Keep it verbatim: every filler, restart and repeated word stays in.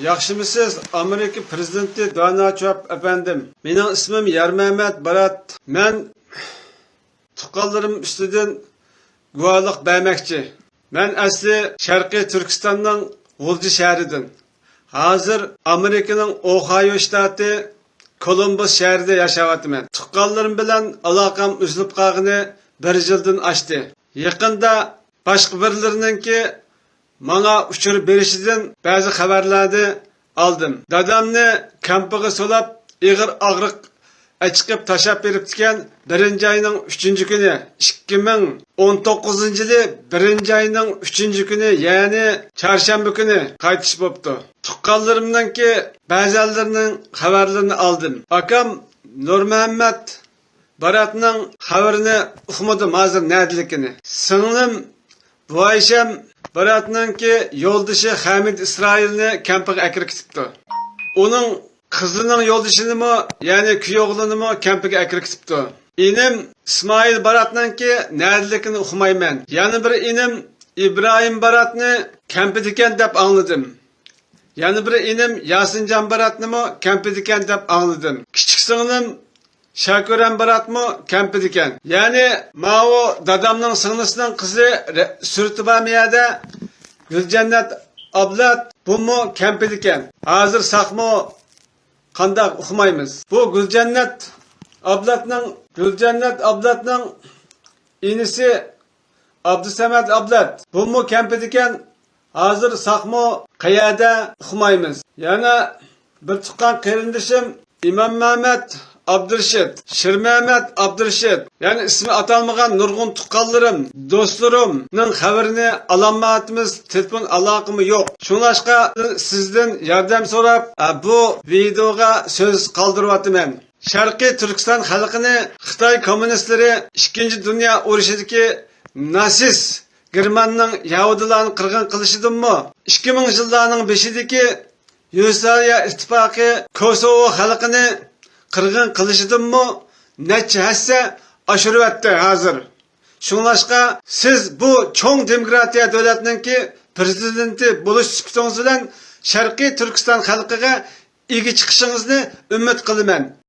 ياخشىمۇسىز، ئامېرىكا پرېزىدېنتى دونالد ترامپ ئەپەندىم؟ مېنىڭ ئىسمىم يارمەمەت بارات. مەن تۇغقانلىرىم ئۈستىدىن گۇۋاھلىق بەرمەكچى. مەن ئەسلى شەرقىي تۈركىستاننىڭ غۇلجا شەھىرىدىن. ھازىر ئامېرىكىنىڭ ئوھايو شتاتى كولومبۇس شەھىرىدە ياشاۋاتىمەن. تۇغقانلىرىم بىلەن ئالاقەم ئۈزۈلۈپ قالغىنى بىر يىلدىن ئاشتى. يېقىندا باشقا بىرلىرىنىڭكى ماڭا ئۇچۇر بېرىشىدىن بەزى خەۋەرلەرنى ئالدىم. دادامنى كامپىغا سولاپ، ئېغىر ئاغرىق ئەچىقىپ تاشلاپ بېرىپتىكەن. بىرىنچى ئاينىڭ ئۈچىنچى كۈنى، ئىككى مىڭ ئون توققۇزىنچى يىلى بىرىنچى ئاينىڭ ئۈچىنچى كۈنى، يەنى چارشەنبە كۈنى قايتىش بوپتۇ. تۇغقانلىرىمنىڭكى بەزەنلىرىنىڭ خەۋەرلىرىنى ئالدىم. ئاكام نۇرمۇھەممەت باراتنىڭ خەۋىرىنى ئۇقمىدىم ھازىر نەدىلىكىنى. سىڭلىم بۇ ئايشەم باراتنىڭكى يولدىشى خەمىد ئىسرائىلنى كەمپىگە ئەكىرىپ كېتىپتۇ. ئۇنىڭ قىزىنىڭ يولدىشىنىمۇ، يەنى كۈيئوغلىنىمۇ كەمپىگە ئەكىرىپ كېتىپتۇ. ئىنىم ئىسمائىل باراتنىڭكى نەدىلىكىنى ئۇقمايمەن. يەنە بىر ئىنىم ئىبراھىم باراتنى كەمپىدىكەن دەپ ئاڭلىدىم. يەنە بىر ئىنىم ياسىنجان باراتنىمۇ كەمپىدىكەن دەپ ئاڭلىدىم. كىچىك سىڭلىم شاكىرەم باراتمۇ كەمپىدىكەن. يەنى ماۋۇ دادامنىڭ سىڭلىسىنىڭ قىزى رە-، سۈرىتى بارمۇ يەردە؟ گۈلجەننەت ئابلەت، بۇمۇ كەمپىدىكەن. ھازىر ساقمۇ، قانداق، ئۇقمايمىز. بۇ گۈلجەننەت ئابلەتنىڭ، گۈلجەننەت ئابلەتنىڭ ئىنىسى ئابدۇسەمەت ئابلەت، بۇمۇ كەمپىدىكەن. ھازىر ساقمۇ، قەيەردە، ئۇقمايمىز. يەنە بىر تۇغقان قېرىندىشىم ئىماممەمەت ئابدۇرېشىت، شىرمەمەت ئابدۇرېشىت، يەنى ئىسمى ئاتالمىغان نۇرغۇن تۇغقانلىرىم، دوستلىرىمنىڭ خەۋىرىنى ئالالمايۋاتىمىز، تېلېفون ئالاقىمۇ يوق. شۇڭلاشقا سىزدىن ياردەم سوراپ، بۇ ۋىدېئوغا سۆز قالدۇرۇۋاتىمەن. شەرقىي تۈركىستان خەلقىنى خىتاي كوممۇنىستلىرى ئىككىنچى دۇنيا ئۇرۇشىدىكى ناتسىست گېرماننىڭ يەھۇدىيلارنى قىرغىن قىلىشىدىنمۇ، ئىككى مىڭىنچى يىللارنىڭ بېشىدىكى يۇگوسلاۋىيە ئىتتىپاقى كوسوۋو خەلقىنى قىرغىن قىلىشىدىنمۇ نەچچە ھەسسە ئاشۇرۇۋەتتى ھازىر. شۇڭلاشقا سىز بۇ چوڭ دېموكراتىيە دۆلەتنىڭكى پرېزىدېنتى بولۇش سۈپىتىڭىز بىلەن شەرقىي تۈركىستان خەلقىگە ئىگە چىقىشىڭىزنى ئۈمىد قىلىمەن.